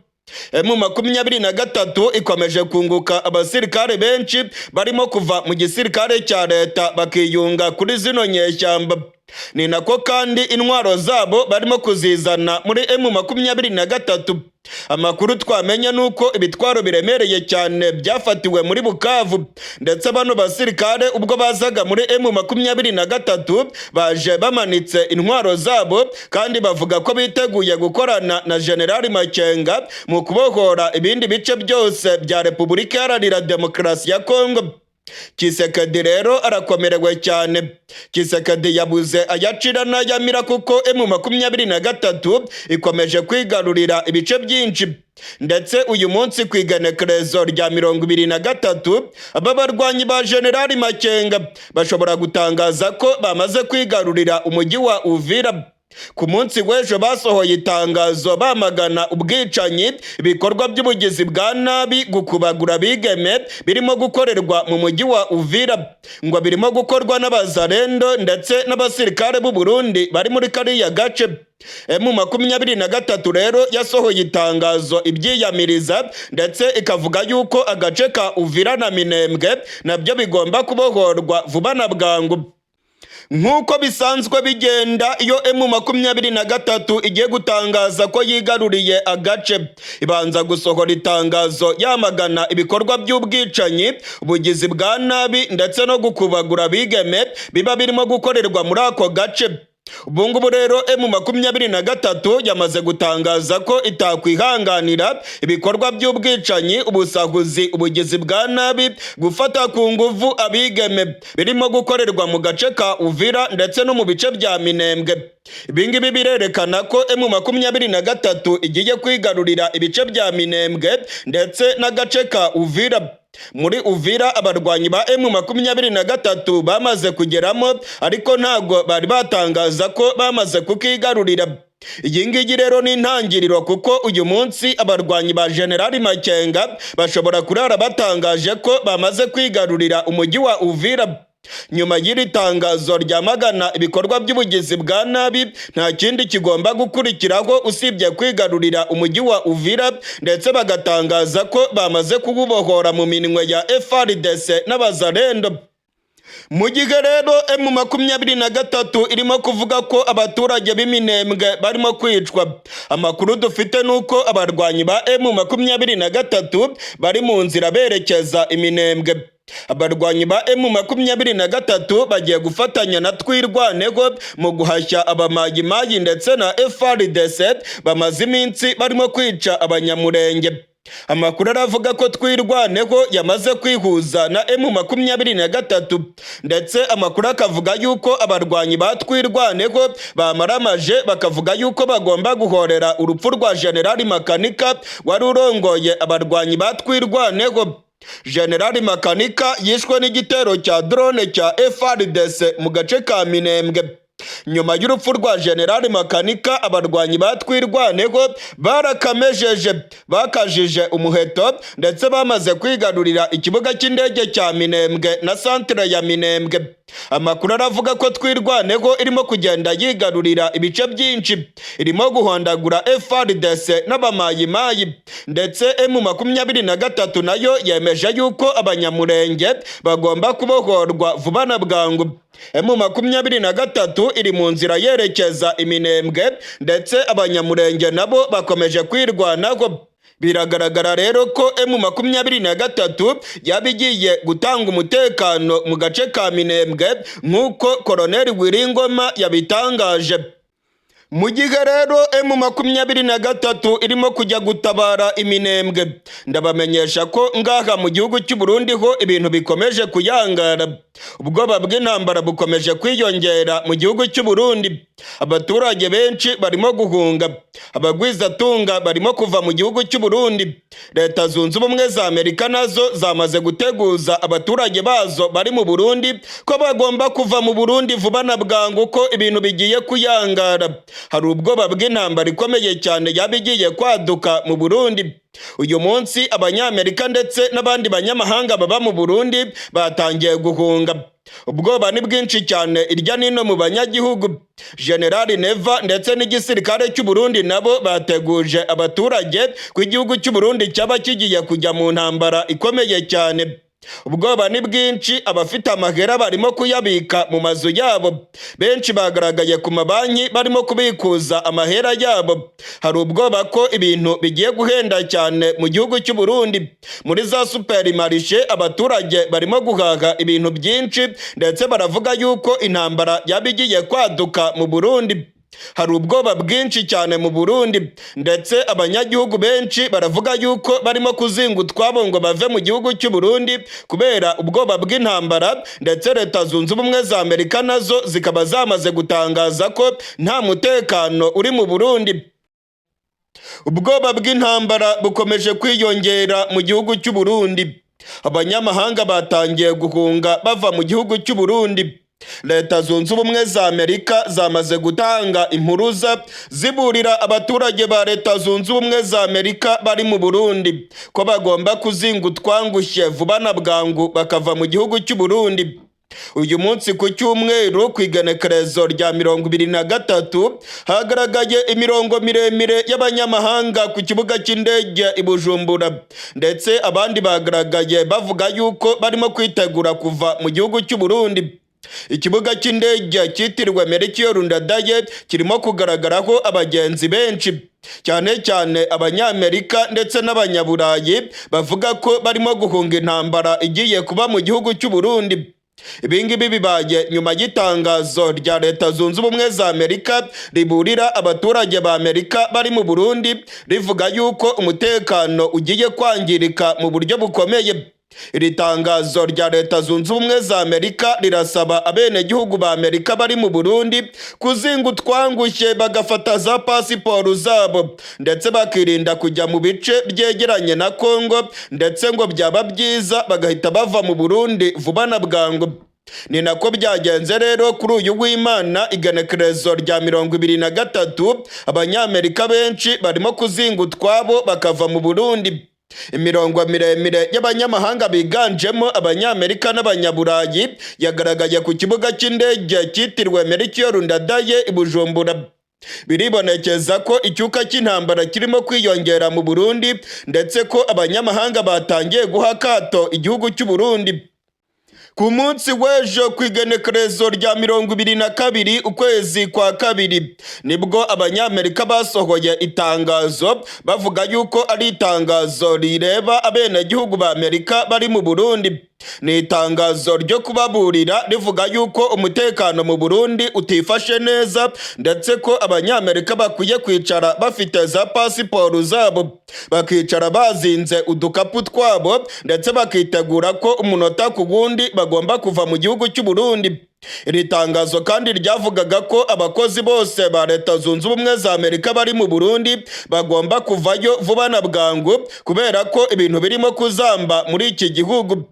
M23 ikomeje kunguka abasirikare benshi barimo kuva mu gisirikare cya leta bakiyunga kuri zino nyeshyamba. Ni nako kandi intwaro zabo barimo kuzizana muri M23. Amakuru twamenye ni uko ibitwaro biremereye cyane byafatiwe muri Bukavu, ndetse bano basirikare ubwo bazaga muri M23 baje bamanitse intwaro zabo, kandi bavuga ko biteguye gukorana na Generali Makenga mu kubohora ibindi bice byose bya Repubulika Iharanira Demokarasi ya Kongo. Tshisekedi rero arakomerewe cyane. Tshisekedi yabuze ayacira n'ayamira, kuko M23 ikomeje kwigarurira ibice byinshi, ndetse uyu munsi ku igenekerezo rya 23 aba barwanyi ba Generali Makenga bashobora gutangaza ko bamaze kwigarurira umujyi wa Uvira. Ku munsi w'ejo basohoye itangazo bamagana ubwicanyi, ibikorwa by'ubugizi bwa nabi, gukubagura abigeme birimo gukorerwa mu mujyi wa Uvira, ngo birimo gukorwa n'abazarendo ndetse n'abasirikare b'u Burundi bari muri kariya gace. M23 rero yasohoye itangazo ibyiyamiriza, ndetse ikavuga yuko agace ka Uvira na Minembwe nabyo bigomba kubohorwa vuba na bwangu. Nk'uko bisanzwe bigenda iyo M23 igiye gutangaza ko yigaruriye agace, ibanza gusohora itangazo yamagana ibikorwa by'ubwicanyi, ubugizi bwa nabi ndetse no gukubagura abigeme biba birimo gukorerwa muri ako gace. Ubu ngubu rero M23 yamaze gutangaza ko itakwihanganira ibikorwa by'ubwicanyi, ubusahuzi, ubugizi bwa nabi, gufata ku nguvu abigeme birimo gukorerwa mu gace ka Uvira ndetse no mu bice bya Minembwe. Ibi ngibi birerekana ko M23 igiye kwigarurira ibice bya Minembwe ndetse n'agace ka Uvira. Muri Uvira abarwanyi ba M23 bamaze kugeramo, ariko ntabwo bari batangaza ko bamaze kukigarurira. Iyi ngiyi rero ni intangiriro, kuko uyu munsi abarwanyi ba Generali Makenga bashobora kurara batangaje ko bamaze kwigarurira umujyi wa Uvira. Nyuma y'iri tangazo ryamagana ibikorwa by'ubugizi bwa nabi, nta kindi kigomba gukurikiraho usibye kwigarurira umujyi wa Uvira, ndetse bagatangaza ko bamaze kuwubohora mu minwe ya FARDC n'Abazalendo. Mu gihe rero M23 irimo kuvuga ko abaturage b'Iminembwe barimo kwicwa, amakuru dufite ni uko abarwanyi ba M23 bari mu nzira berekeza Iminembwe. Abarwanyi ba M23 bagiye gufatanya na Twirwaneho mu guhashya Abamayimayi ndetse na FARDC bamaze iminsi barimo kwica Abanyamurenge. Amakuru aravuga ko Twirwaneho yamaze kwihuza na M23, ndetse amakuru akavuga yuko abarwanyi ba Twirwaneho bamaramaje, bakavuga yuko bagomba guhorera urupfu rwa Generali Makanika wari urongoye abarwanyi ba Twirwaneho. Generali Makanika yishwe n'igitero cya drone cya FARDC mu gace ka Minembwe. Nyuma y'urupfu rwa Generali Makanika, abarwanyi ba Twirwaneho barakamejeje, bakajije umuheto, ndetse bamaze kwigarurira ikibuga cy'indege cya Minembwe na santere ya Minembwe. Amakuru aravuga ko Twirwaneho irimo kugenda yigarurira ibice byinshi, irimo guhondagura FARDC n'Abamayimayi, ndetse M23 nayo yemeje yuko Abanyamurenge bagomba kubohorwa vuba na bwangu. M23 iri mu nzira yerekeza Iminembwe, ndetse Abanyamurenge nabo bakomeje kwirwanaho. Biragaragara rero ko M23 yaba igiye gutanga umutekano mu gace ka Minembwe, nk'uko Koloneli Willy Ngoma yabitangaje. Mu gihe rero M23 irimo kujya gutabara Iminembwe, ndabamenyesha ko ngaha mu gihugu cy'u Burundi ho ibintu bikomeje kuyangara. Ubwoba bw'intambara bukomeje kwiyongera mu gihugu cy'u Burundi. Abaturage benshi barimo guhunga, abagwizatunga barimo kuva mu gihugu cy'u Burundi. Leta Zunze Ubumwe za Amerika nazo zamaze guteguza abaturage bazo bari mu Burundi ko bagomba kuva mu Burundi vuba na bwangu, ko ibintu bigiye kuyangara. Hari ubwoba bw'intambara ikomeye cyane yaba igiye kwaduka mu Burundi. Uyu munsi Abanyamerika ndetse n'abandi banyamahanga baba mu Burundi batangiye guhunga. Ubwoba ni bwinshi cyane irya nino mu banyagihugu. Generali Neva ndetse n'igisirikare cy'u Burundi nabo bateguje abaturage ko igihugu cy'u Burundi cyaba kigiye kujya mu ntambara ikomeye cyane. Ubwoba ni bwinshi, abafite amahera barimo kuyabika mu mazu yabo, benshi bagaragaye ku mabanki barimo kubikuza amahera yabo. Hari ubwoba ko ibintu bigiye guhenda cyane mu gihugu cy'u Burundi. Muri za supermarché abaturage barimo guhaha ibintu byinshi, ndetse baravuga yuko intambara yaba igiye kwaduka mu Burundi. Hari ubwoba bwinshi cyane mu Burundi, ndetse abanyagihugu benshi baravuga yuko barimo kuzinga utwabo ngo bave mu gihugu cy'u Burundi kubera ubwoba bw'intambara, ndetse Leta Zunze Ubumwe za Amerika nazo zikaba zamaze gutangaza ko nta mutekano uri mu Burundi. Ubwoba bw'intambara bukomeje kwiyongera mu gihugu cy'u Burundi. Abanyamahanga batangiye guhunga bava mu gihugu cy'u Burundi. Leta Zunze Ubumwe za Amerika zamaze gutanga impuruza ziburira abaturage ba Leta Zunze Ubumwe za Amerika bari mu Burundi ko bagomba kuzinga utwangushye vuba na bwangu bakava mu gihugu cy'u Burundi. Uyu munsi ku cyumweru, ku igenekerezo rya 23, hagaragaye imirongo miremire y'abanyamahanga ku kibuga cy'indege i Bujumbura, ndetse abandi bagaragaye bavuga yuko barimo kwitegura kuva mu gihugu cy'u Burundi. Ikibuga cy'indege cyitiriwe Melchior Ndadaye kirimo kugaragaraho abagenzi benshi, cyane cyane Abanyamerika ndetse n'Abanyaburayi, bavuga ko barimo guhunga intambara igiye kuba mu gihugu cy'u Burundi. Ibi ngibi bibaye nyuma y'itangazo rya Leta Zunze Ubumwe za Amerika riburira abaturage ba Amerika bari mu Burundi, rivuga yuko umutekano ugiye kwangirika mu buryo bukomeye. Iri tangazo rya Leta Zunze Ubumwe za Amerika rirasaba abenegihugu ba Amerika bari mu Burundi kuzinga utwangushye, bagafata za pasiporo zabo, ndetse bakirinda kujya mu bice byegeranye na Kongo, ndetse ngo byaba byiza bagahita bava mu Burundi vuba na bwangu. Ni nako byagenze rero kuri uyu w'Imana, igenekerezo rya 23, Abanyamerika benshi barimo kuzinga utwabo bakava mu Burundi. Imirongo miremire y'abanyamahanga biganjemo Abanyamerika n'Abanyaburayi yagaragaye ku kibuga cy'indege cyitiriwe Melchior Ndadaye i Bujumbura. Biribonekeza ko icyuka cy'intambara kirimo kwiyongera mu Burundi, ndetse ko abanyamahanga batangiye guha akato igihugu cy'u Burundi. Ku munsi w'ejo, ku igenekerezo rya 22 ukwezi kwa kabiri, nibwo Abanyamerika basohoye itangazo bavuga yuko ari itangazo rireba abenegihugu ba Amerika bari mu Burundi. Ni itangazo ryo kubaburira rivuga yuko umutekano mu Burundi utifashe neza, ndetse ko Abanyamerika bakwiye kwicara bafite za pasiporo zabo, bakicara bazinze udukapu twabo, ndetse bakitegura ko umunota ku wundi bagomba kuva mu gihugu cy'u Burundi. Iri tangazo kandi ryavugaga ko abakozi bose ba Leta Zunze Ubumwe za Amerika bari mu Burundi bagomba kuvayo vuba na bwangu, kubera ko ibintu birimo kuzamba muri iki gihugu.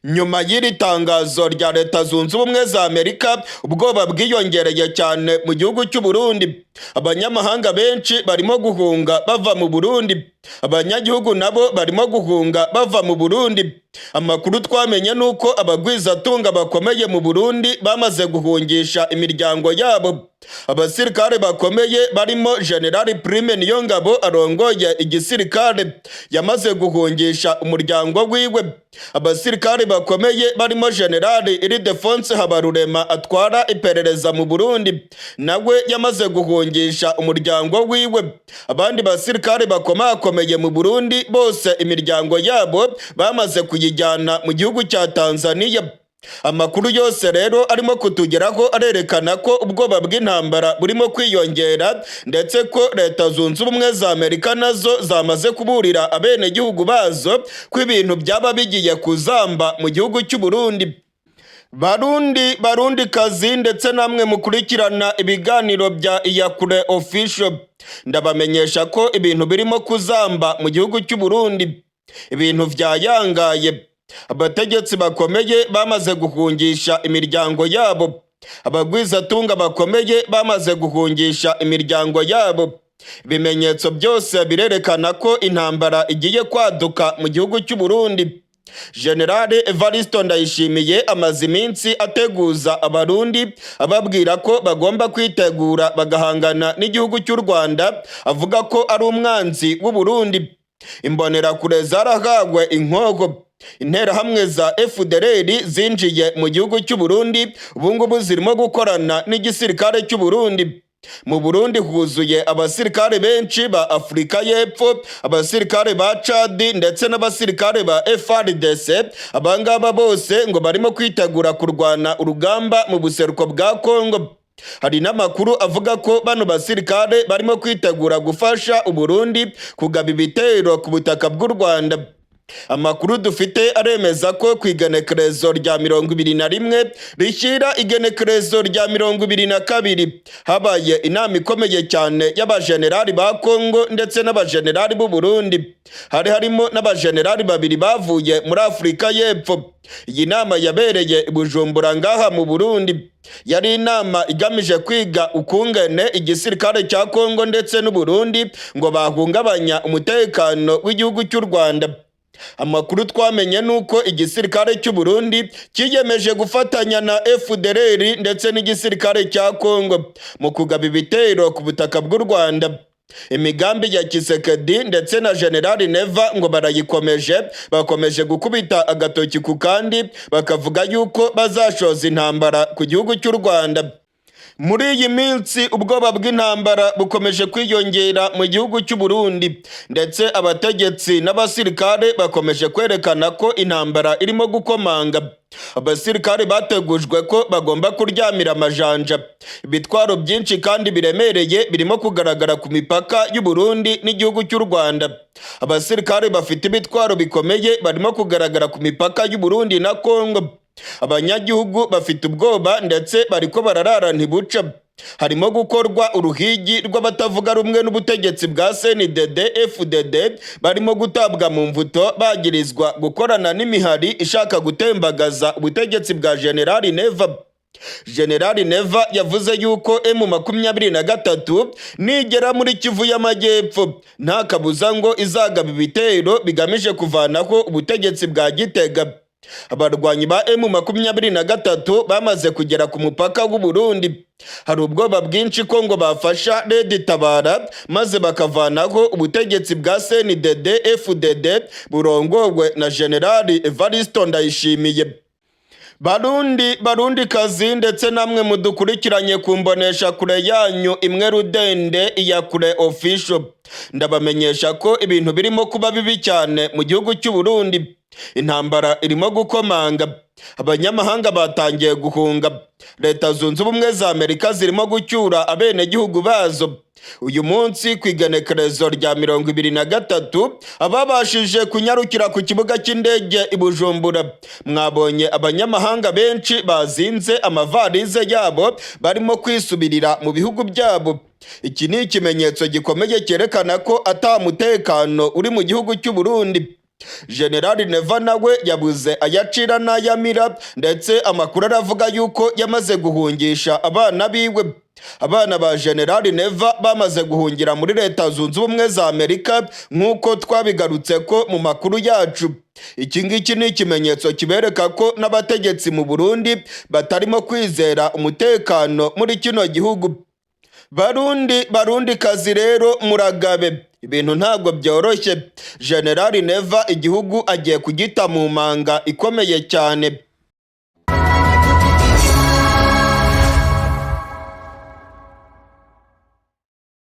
Nyuma y'iri tangazo rya Leta Zunze Ubumwe za Amerika, ubwoba bwiyongereye cyane mu gihugu cy'u Burundi. Abanyamahanga benshi barimo guhunga bava mu Burundi, abanyagihugu nabo barimo guhunga bava mu Burundi. Amakuru twamenye ni uko abagwizatunga bakomeye mu Burundi bamaze guhungisha imiryango yabo. Abasirikare bakomeye barimo General Prime Niyongabo arongoye igisirikare yamaze guhungisha umuryango wiwe. Abasirikare bakomeye barimo General Ildefonse Habarurema atwara iperereza mu Burundi, nawe yamaze guhungisha umuryango wiwe. Abandi basirikare bakomakomeye mu Burundi bose imiryango yabo bamaze kuyijyana mu gihugu cya Tanzania. Amakuru yose rero arimo kutugeraho arerekana ko ubwoba bw'intambara burimo kwiyongera, ndetse ko Leta Zunze Ubumwe za Amerika nazo zamaze kuburira abenegihugu bazo ko ibintu byaba bigiye kuzamba mu gihugu cy'u Burundi. Barundi, Barundi kazi, ndetse namwe mukurikirana ibiganiro bya Iyakure Official, ndabamenyesha ko ibintu birimo kuzamba mu gihugu cy'u Burundi. Ibintu vyayangaye. Abategetsi bakomeye bamaze guhungisha imiryango yabo, abagwizatunga bakomeye bamaze guhungisha imiryango yabo. Ibimenyetso byose birerekana ko intambara igiye kwaduka mu gihugu cy'u Burundi. General Evaristo Ndayishimiye amaze iminsi ateguza Abarundi, ababwira ko bagomba kwitegura bagahangana n'igihugu cy'u Rwanda, avuga ko ari umwanzi w'u Burundi. Imbonerakure zarahawe inkogo. Interahamwe za FDLR zinjiye mu gihugu cy'u Burundi, ubu ngubu zirimo gukorana n'igisirikare cy'u Burundi. Mu Burundi huzuye abasirikare benshi ba Afurika y'Epfo, abasirikare ba Chad ndetse n'abasirikare ba FARDC. Abangaba bose ngo barimo kwitegura kurwana urugamba mu buseruko bwa Kongo. Hari n'amakuru avuga ko bano basirikare barimo kwitegura gufasha Uburundi kugaba ibitero ku butaka bw'u Rwanda. Amakuru dufite aremeza ko ku igenekerezo rya 21 rishyira igenekerezo rya 22 habaye inama ikomeye cyane y'abajenerali ba Kongo ndetse n'abajenerali b'u Burundi. Hari harimo n'abajenerali babiri bavuye muri Afurika y'Epfo. Iyi nama yabereye i Bujumbura ngaha mu Burundi. Yari inama igamije kwiga ukungene igisirikare cya Kongo ndetse n'u Burundi ngo bahungabanya umutekano w'igihugu cy'u Rwanda. Amakuru twamenye nuko igisirikare cy'u Burundi kiyemeje gufatanya na FDLR ndetse n'igisirikare cya Kongo mu kugaba ibitero ku butaka bw'u Rwanda. Imigambi ya Tshisekedi ndetse na General Neva ngo barayikomeje, bakomeje gukubita agatoki ku kandi, bakavuga yuko bazashoza intambara ku gihugu cy'u Rwanda. Muri iyi minsi ubwoba bw'intambara bukomeje kwiyongera mu gihugu cy'u Burundi, ndetse abategetsi n'abasirikare bakomeje kwerekana ko intambara irimo gukomanga. Abasirikare bategujwe ko bagomba kuryamira amajanja. Ibitwaro byinshi kandi biremereye birimo kugaragara ku mipaka y'u Burundi n'igihugu cy'u Rwanda. Abasirikare bafite ibitwaro bikomeye barimo kugaragara ku mipaka y'u Burundi na Kongo. Abanyagihugu bafite ubwoba ndetse bariko bararara ntibuca. Harimo gukorwa uruhigi rw'abatavuga rumwe n'ubutegetsi bwa CNDD FDD, barimo gutabwa mu mvuto bagirizwa gukorana n'imihari ishaka gutembagaza ubutegetsi bwa General Neva. General Neva yavuze yuko M23 nigera muri Kivu y'Amajyepfo nta kabuza ngo izagaba ibitero bigamije kuvanaho ubutegetsi bwa Gitega. Abarwanyi ba M23 bamaze kugera ku mupaka w'u Burundi. Hari ubwoba bwinshi ko ngo bafasha Red Tabara maze bakavanaho ubutegetsi bwa CNDD FDD burongowe na General Evaristo Ndayishimiye. Barundi, Barundi kazi, ndetse namwe mudukurikiranye ku mbonesha kure yanyu imwe rudende iya Kure Official, ndabamenyesha ko ibintu birimo kuba bibi cyane mu gihugu cy'u Burundi. Intambara irimo gukomanga, abanyamahanga batangiye guhunga. Leta Zunze Ubumwe za Amerika zirimo gucyura abenegihugu bazo. Uyu munsi ku igenekerezo rya 23, ababashije kunyarukira ku kibuga cy'indege i Bujumbura mwabonye abanyamahanga benshi bazinze amavarize yabo, barimo kwisubirira mu bihugu byabo. Iki ni ikimenyetso gikomeye cyerekana ko ata mutekano uri mu gihugu cy'u Burundi. General Neva nawe yabuze ayacira n'ayamira, ndetse amakuru aravuga yuko yamaze guhungisha abana biwe. Abana ba General Neva bamaze guhungira muri Leta Zunze Ubumwe za Amerika, nk'uko twabigarutse ko mu makuru yacu. Iki ngiki ni ikimenyetso kibereka ko n'abategetsi mu Burundi batarimo kwizera umutekano muri kino gihugu. Barundi, Barundi kazi rero, muragabe, ibintu ntabwo byoroshye. General Neva igihugu agiye kugita mu manga ikomeye cyane.